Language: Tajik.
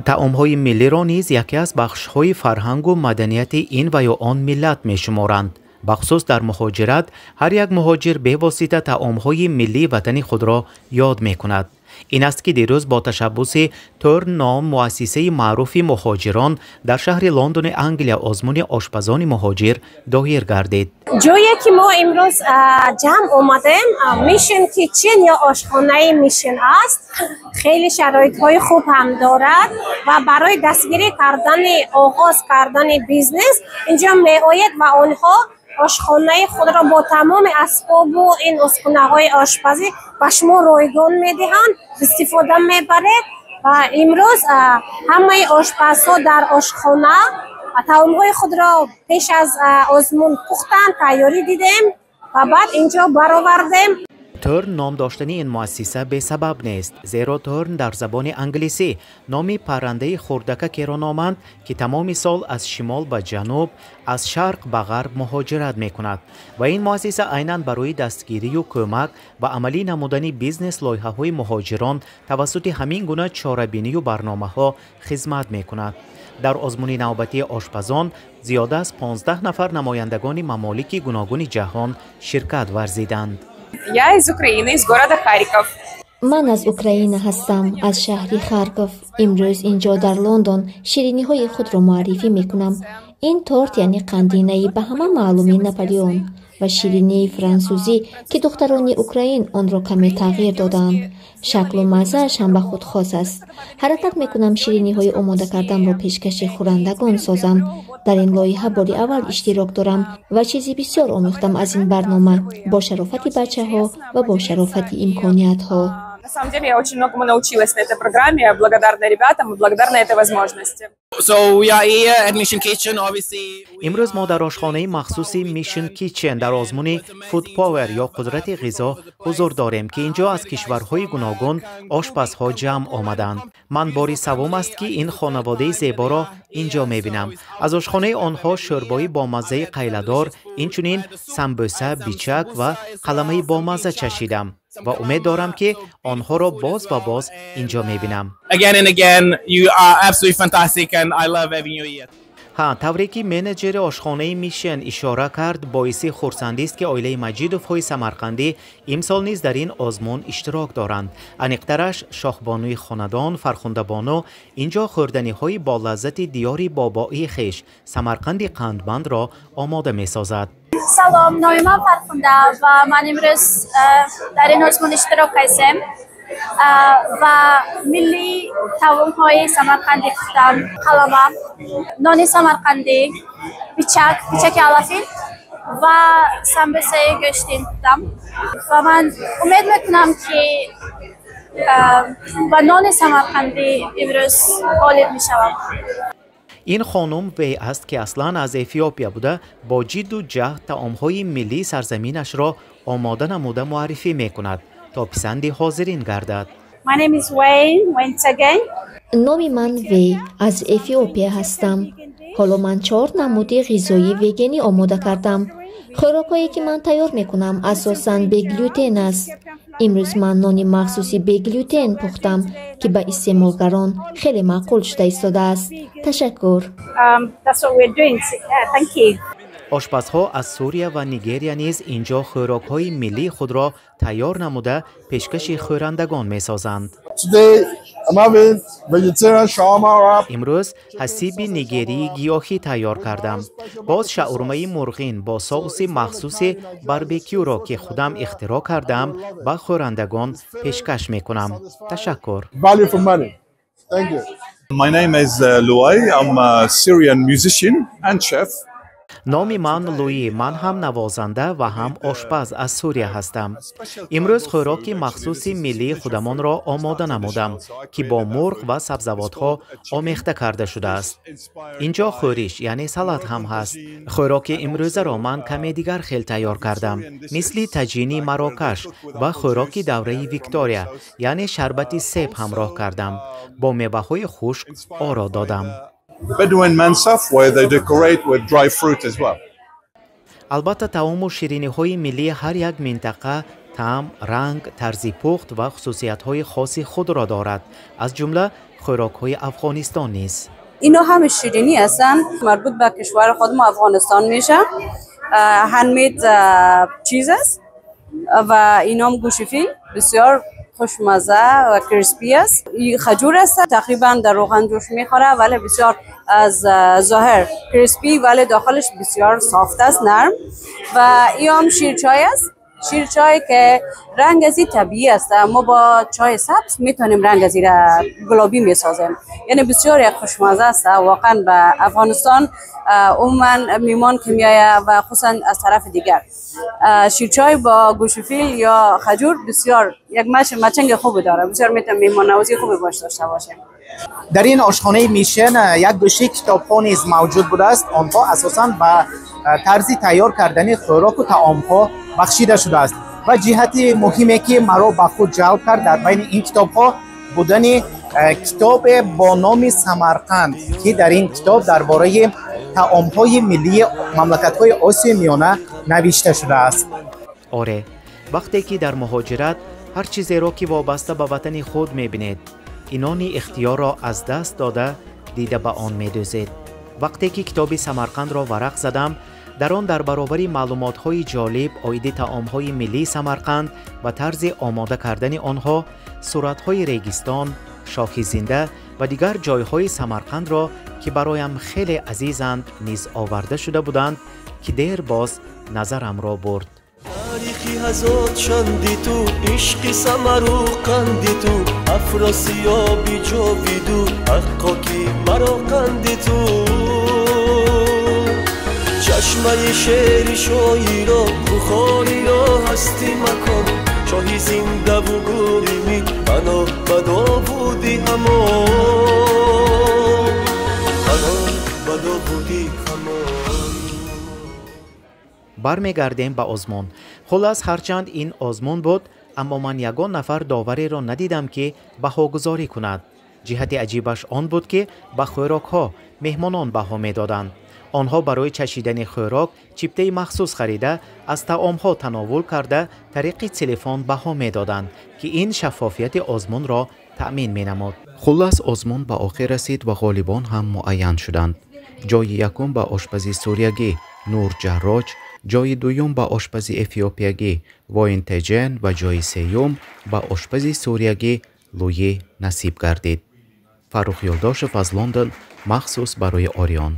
Таомҳои миллиро низ яке аз бахшҳои фарҳангу маданияти ин ва ё он миллат мешуморанд. Бахусус дар муҳоҷират ҳар як муҳоҷир бевосита таомҳои миллии ватани худро ёд мекунад. Ин аст, ки дирӯз бо ташаббуси Tern ном муассисаи маъруфи муҳоҷирон дар шаҳри Лондони Англия озмуни ошпазони муҳоҷир доир гардид. Ҷое ки мо имрӯз ҷамъ омадем, Mission Kitchen ё ошхонаи Mission аст. Хеле шароитҳои хуб ҳам дорад ва барои дастгирӣ кардани оғоз кардани бизнес инҷо меояд ва онҳо ошхонаи худро бо тамоми асбобу ин ускунаҳои ошпазӣ ба шумо ройгон медиҳанд, истифода мебаред. Ва имрӯз ҳамаи ошпазҳо дар ошхона таомҳои худро пеш аз озмун пухтанд, тайёрӣ дидем ва баъд инҷо баровардем. Tern ном доштани ин муассиса бесабаб нест, зеро tern дар забони англисӣ номи паррандаи хурдакакеро номанд, ки тамоми сол аз шимол ба ҷануб, аз шарқ ба ғарб муҳоҷират мекунад. Ва ин муассиса айнан барои дастгирию кӯмак ва амалӣ намудани бизнес лоиҳаҳои муҳоҷирон тавассути ҳамин гуна чорабинию барномаҳо хизмат мекунад. Дар озмуни навбатии ошпазон зиёда аз 15 нафар намояндагони мамолики гуногуни ҷаҳон ширкат варзиданд. Я из Украины, из города Харьков. Ман аз Украина ҳастам, аз шаҳри Харков. Имрӯз инҷо дар Лондон шириниҳои худро муаррифӣ мекунам. Ин торт, яъне қандинаи ба ҳама маълуми Наполеон ва ширинии франсузӣ, ки духтарони украин онро каме тағйир додаанд. Шаклу маззааш ҳам ба худ хос аст. Ҳаракат мекунам шириниҳои омода кардамро пешкаши хӯрандагон созам. Дар ин лоиҳа бори аввал иштирок дорам ва чизи бисёр омӯхтам аз ин барнома, бо шарофати бачаҳо ва бо шарофати имкониятҳо. На самом деле я очень многому научилась на этой программе. Я благодарна ребятам и благодарна этой возможности. So we are here at Mission Kitchen, obviously. Имрӯз мо дар ошхонаи махсуси Mission Kitchen дар озмуни Food Power ё қудрати ғизо ҳузур дорем, ки инҷо аз кишварҳои гуногун ошпазҳо ҷамъ омаданд. Ман бори саввум аст, ки ин хонаводаи зеборо инҷо мебинам. Аз ошхонаи онҳо шӯрбои бомаззаи қайладор, инчунин самбӯса, бичак ва қаламаи бомазза чашидам ва умед дорам, ки онҳоро боз ва боз инҷо мебинам. Again and again, you are absolutely fantastic and I love having you here. Ҳа, тавре ки менеҷери ошхонаи Mission ишора кард, боиси хурсандист, ки оилаи Маҷидовҳои самарқандӣ имсол низ дар ин озмун иштирок доранд. Аниқтараш, шоҳбонуи хонадон Фархундабону инҷо хӯрданиҳои болаззати диёри бобоии хеш, Самарқанди қандбандро, омода месозад. Салом, номи ман Фархунда ва ман имрӯз дар ин озмун иштирок кардем ва миллии таомҳои самарқандӣ пухтам: қалама, нони самарқандӣ, бичак, бичаки алафин ва самбусаи гӯштин пухтам. Ва ман умед мекунам, ки ба нони самарқандӣ имрӯз ғолиб мешавам. Ин хонум Вей аст, ки аслан аз Эфиопия буда, бо ҷидду ҷаҳд таомҳои миллии сарзаминашро омода намуда муаррифӣ мекунад, то писанди ҳозирин гардад. My name is Wayne Wayne. Номи ман Вей, аз Эфиопия ҳастам. Ҳоло ман чор намуди ғизои вегенӣ омода кардам. Хӯрокҳое, ки ман тайёр мекунам, асосан беглютен аст. Имрӯз ман нони махсуси беглютен пухтам, ки ба истеъмолгарон хеле маъқул шуда истодааст. Ташаккур. Ошпазҳо аз Сурия ва Нигерия низ инҷо хӯрокҳои миллии худро тайёр намуда, пешкаши хӯрандагон месозанд. Имрӯз ҳасиби нигерии гиёҳӣ тайёр кардам. Боз шаурмаи мурғин бо соуси махсуси барбекюро, ки худам ихтироъ кардаам, ба хӯрандагон пешкаш мекунам. Ташаккур. My name is Luay. I'm a Syrian musician and chef. Номи ман Луӣ. Ман ҳам навозанда ва ҳам ошпаз аз Сурия ҳастам. Имрӯз хӯроки махсуси миллии худамонро омода намудам, ки бо мурғ ва сабзавотҳо омехта карда шудааст. Инҷо хӯриш, яъне салат ҳам ҳаст. Хӯроки имрӯзаро ман каме дигар хел тайёр кардам, мисли таҷини Марокаш ва хӯроки давраи Виктория, яъне шарбати себ ҳамроҳ кардам, бо меваҳои хушк оро додам. Bedouin mansaf, where they decorate with dry fruit as well. Албатта, таому шириниҳои миллии ҳар як минтақа таъм, ранг, тарзи пухт ва хусусиятҳои хоси худро дорад. Аз ҷумла Хӯрокҳои Афғонистон низ. اینا همه شیرینی هستن، مربوط به کشور خود ما افغانستان میشه. Handmade چیز است و اینام گوش فیل بسیار خوشمزه و crispy است. این خجور است، تقریبا در روغن جوش میخوره، ولی بسیار از ظاهر crispy ولی داخلش بسیار soft است، نرم. و این هم شیر چای است، شیر چای که رنگ ازی طبیعی است. ما با چای سبز میتونیم رنگ ازی را گلابی میسازیم، یعنی بسیار یک خوشمزه است واقعا. به افغانستان عموما میمان که میایه و خصوصا از طرف دیگر، شیر چای با گوش فیل یا خجور بسیار یک matching خوبی داره، بسیار میتونیم میمان نوازی خوبی باش داشته باشیم. در این آشخانه میشن یک گوشه کتاب‌ها نیز موجود بوده است. آنها اساساً به طرز تیار کردن خوراک و طعام‌ها بخشیده شده است و جهت مهمی که مرا به خود جلب کرد در بین این کتاب‌ها بودن کتاب با نام سمرقند که در این کتاب درباره طعام‌های ملی مملکت‌های آسیای میانه نوشته شده است. آره، وقتی که در مهاجرت هر چیزی را که وابسته به وطن خود می‌بینید، اینان اختیار را از دست داده دیده به آن می‌دوزید. وقتی که کتاب سمرقند را ورق زدم، در آن در برابر معلومات‌های جالب عاید طعام‌های ملی سمرقند و طرز آماده کردن آنها، صورت‌های ریگستان، شاخی زنده و دیگر جایهای سمرقند را که برایم خیلی عزیزند نیز آورده شده بودند که دیر باز نظرم را برد. تاریخی هزار چندی تو عشق سمر و قندی تو افراسیابی جاویدو حقا کی مرا قندی تو چشمه شعر شاعرا بخاری را هستی مکان شاهی زنده و گوری پناه به داوودی همان پناه به داوودی همان. برمیگردیم به آزمون. خلاص هرچند این آزمون بود، اما من یگان نفر داوری را ندیدم که بهاگذاری کند. جهت عجیبش آن بود که به خوراک ها مهمانان بها میدادند. آنها برای چشیدن خوراک چیپته مخصوص خریده از طعام ها تناول کرده طریق تلفن بها میدادند که این شفافیت آزمون را تأمین مینمود. خلاص آزمون به آخر رسید و غالبان هم معین شدند. جای یکم به آشپزی سوریگی نور جراج، جای دوم به آشپزی افیوپیگی واین تجن و جای سیوم به آشپزی سوریگی لویی نصیب گردید. فرخ یولداشف از لندن مخصوص برای آریان.